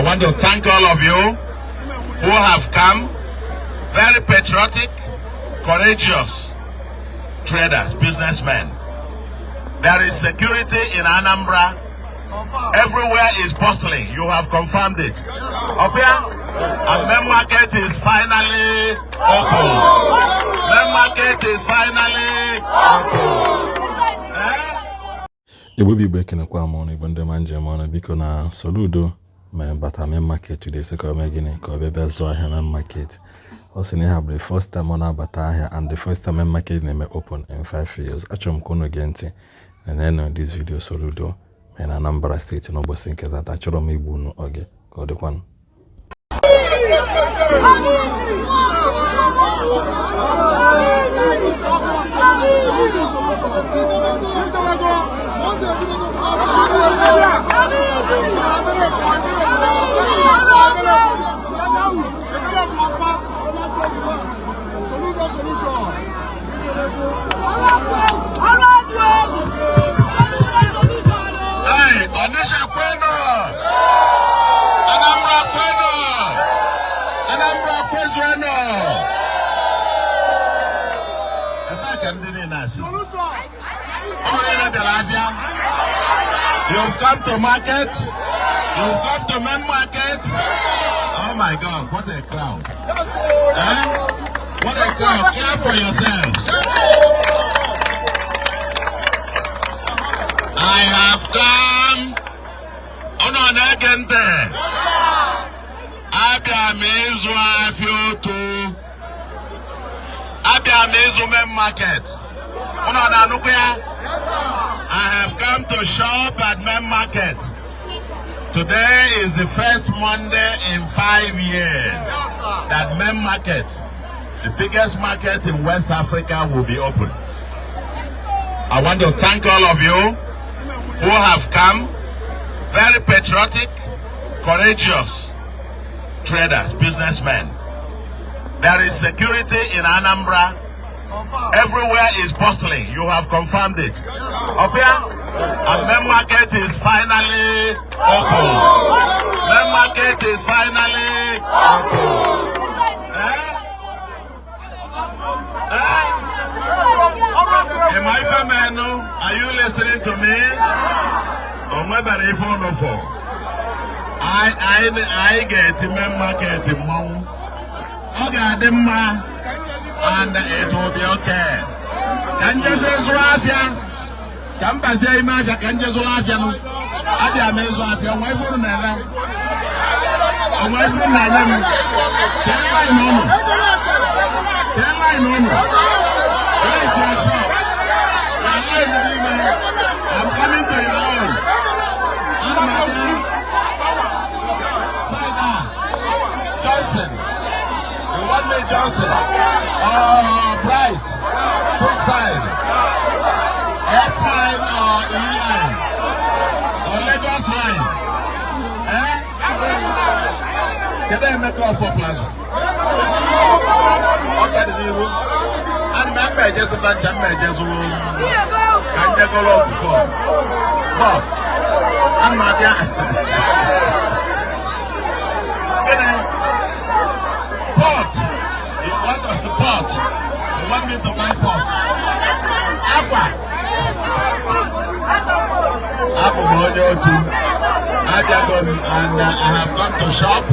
want to thank all of you who have come, very patriotic, courageous traders, businessmen. There is security in Anambra. Everywhere is bustling. You have confirmed it. Up here, and Main Market is finally open. Main Market is finally open. Eh? Igbo bụ Igbo, ekenekwa m ọnụ. Igbo ndị ma njem ọnụ, biko, na Soludo ma bata Main Market today, sị ka o mee gịnị? Ka ọ bịa bịa zụọ ahịa Main Market. Ọ sị na ihe a bụ the first time ọ na-abata ahịa and the first time Main Market na-eme open in 5 years. Achọrọ m ka unu gee ntị na this video Soludo mee na Anambra Steeti n'ụbọchị nke tata. Achọrọ m igbu unu oge, ka ọ dịkwanụ. Hey, Onitsha kwenu! Anambra kwenu! Anambra kwezuenu! Ebee ka ndị niile asị? Ụmụ niile bịara afịa. You've come to market. You've come to Main Market. Oh my God, what a crowd. Eh? What a crowd. Clap for yourselves. I have come. Unu na-ege ntị. Abịa m ịzụ afịa otu. Abịa m ịzụ Main Market. Unu na-anụkwa ya? I have come to shop at Main Market. Today is the first Monday in 5 years that Main Market, the biggest market in West Africa, will be open. I want to thank all of you who have come, very patriotic, courageous traders, businessmen. There is security in Anambra. Everywhere is bustling. You have confirmed it. Up here, and Main Market is finally open. Main Market is finally open. Eh? Eh? Am I fameno? Are you listening to me? O nwebere ife unu fọ. Anyị ga-eti Main Market mmanwụ. Ọ ga-adị mma and it will be okay. Ka njezi zụrụ afịa, ka m bazie ime afịa, ka nje zụrụ afịa nụ. Abịa m ịzụ afịa. Onwe ife unu na-ere? Onwe ife unu na-enye m? Kee line unu? Kee line unu? Where is your shop? Your line dị n'ime. I'm coming to your own. Ana m abịa. Side a. Johnson. You want me Johnson? Oh, Bright. Which side? F line or E line? Or Lagos line? Eh? Kedu Emeka Offor Plaza? Ọ ka dị n'ihu. Ana m ama ejezi fa ncha mma ejezuru ka njegolo ofufe. Bob, ana m abịa. Gịnị? Pot. You want a pot? You want me to buy pot? Akwa. Abụ m onye otu. Abịago m and I have come to shop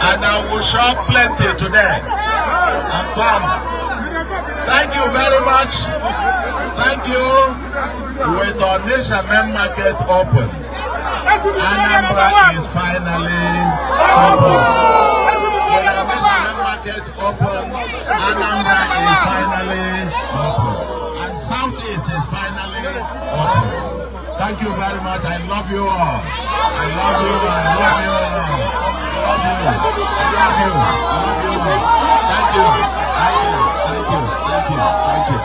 and I will shop plenty today. I've come. Thank you very much. Thank you. With Onitsha Main Market open, Anambra is finally open. With Onitsha Main Market open, Anambra is finally open. And Southeast is finally open. Thank you very much. I love you all. I love you. I love you all. Love you. I love you. I love you all. Thank you. Thank you. Thank you. Thank you. Thank you.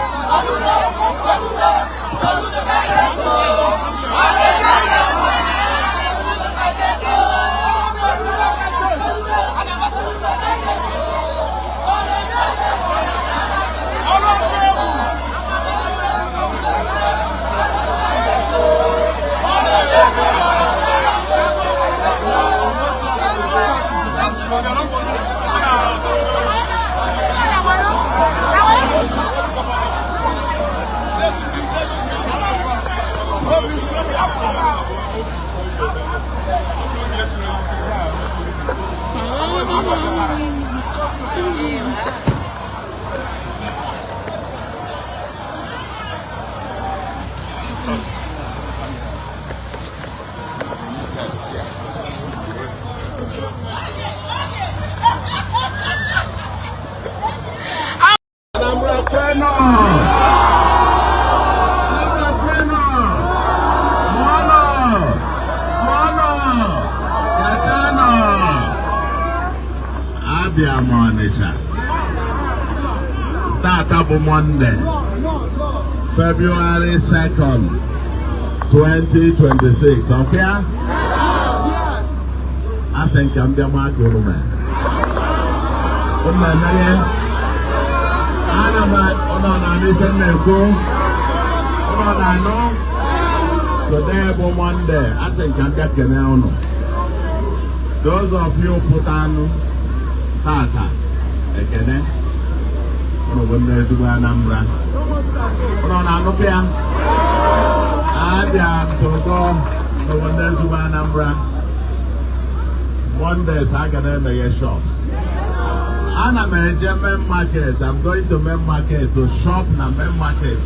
Anambra kwenu! Anambra kwenu! Mụọnụ! Mụọnụ! Kachanụ! Abịa m Ọnịcha. Tata bụ Monday, February 2nd, 2026. Ọkwa? Asị nke m bịa maa ka unu mee. Unu emeghe? Ana m ụnọ na-anụ ife m na-ekwu. Ụnọ na-anụ? Today bụ Monday. Asị nke m bịa kene ụnụ. Those of you pụta anụ tata, ekene. Ụnụ bụ ndị ezigbo Anambra. Ụnọ na-anụkwa ya? Abịa m togo ụnụ bụ ndị ezigbo Anambra. Mondays a ga na-emeghe shops. Ana m eje main market. I'm going to main market to shop na main market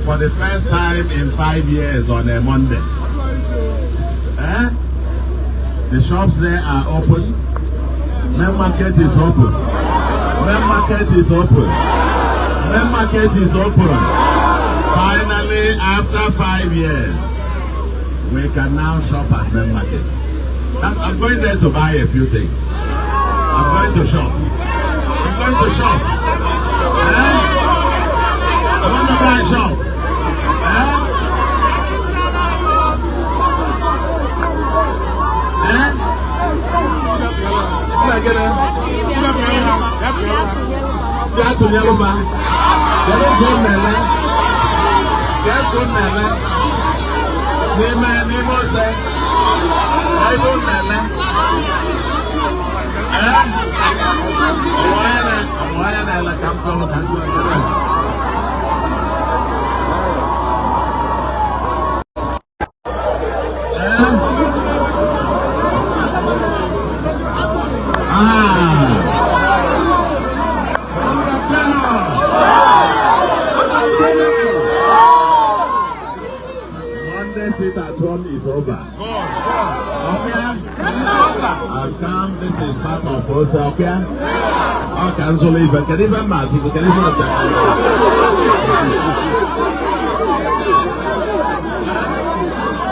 for the first time in 5 years on a Monday. Eh? The shops there are open. Main market is open. Main market is open. Main market is open. Finally, after 5 years, we can now shop at main market. I'm going there to buy a few things. I'm going to shop. I'm going to shop. Eh? I want to go and shop. Eh? Eh? Bịa gịnị? Bịa tụnyelụ fa. Kedu nke unu na-eme? Kedu nke unu na-eme? N'ime ose. Ebe unu na-eme? Eh? Ọnwa onye na-ele ka m kọrọ ka m gụọ gịnị? Eh? Ah. Monday sit at home is over. Okay? I've come, this is part of us, okay? Okay, I'm so leave. Can even matter, can even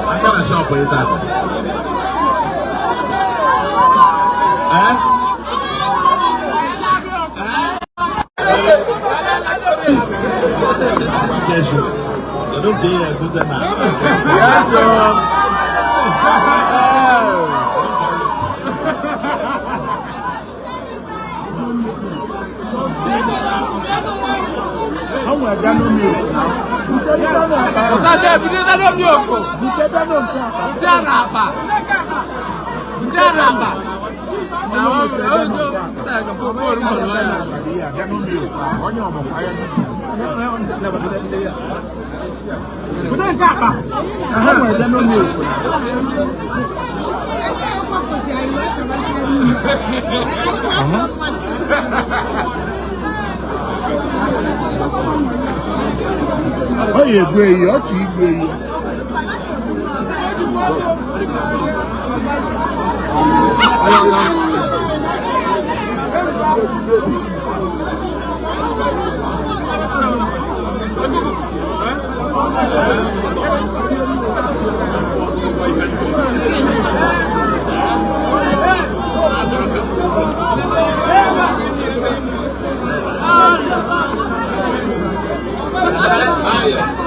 I'm gonna shop with that. Eh? Eh? You don't be a good man. Yes, sir. Bute bute a na-akpa. Bute a na-akpa. Na ọ bụ Ọ ya egbu ehi, ọ chọ igbu ehi. Ah, yes.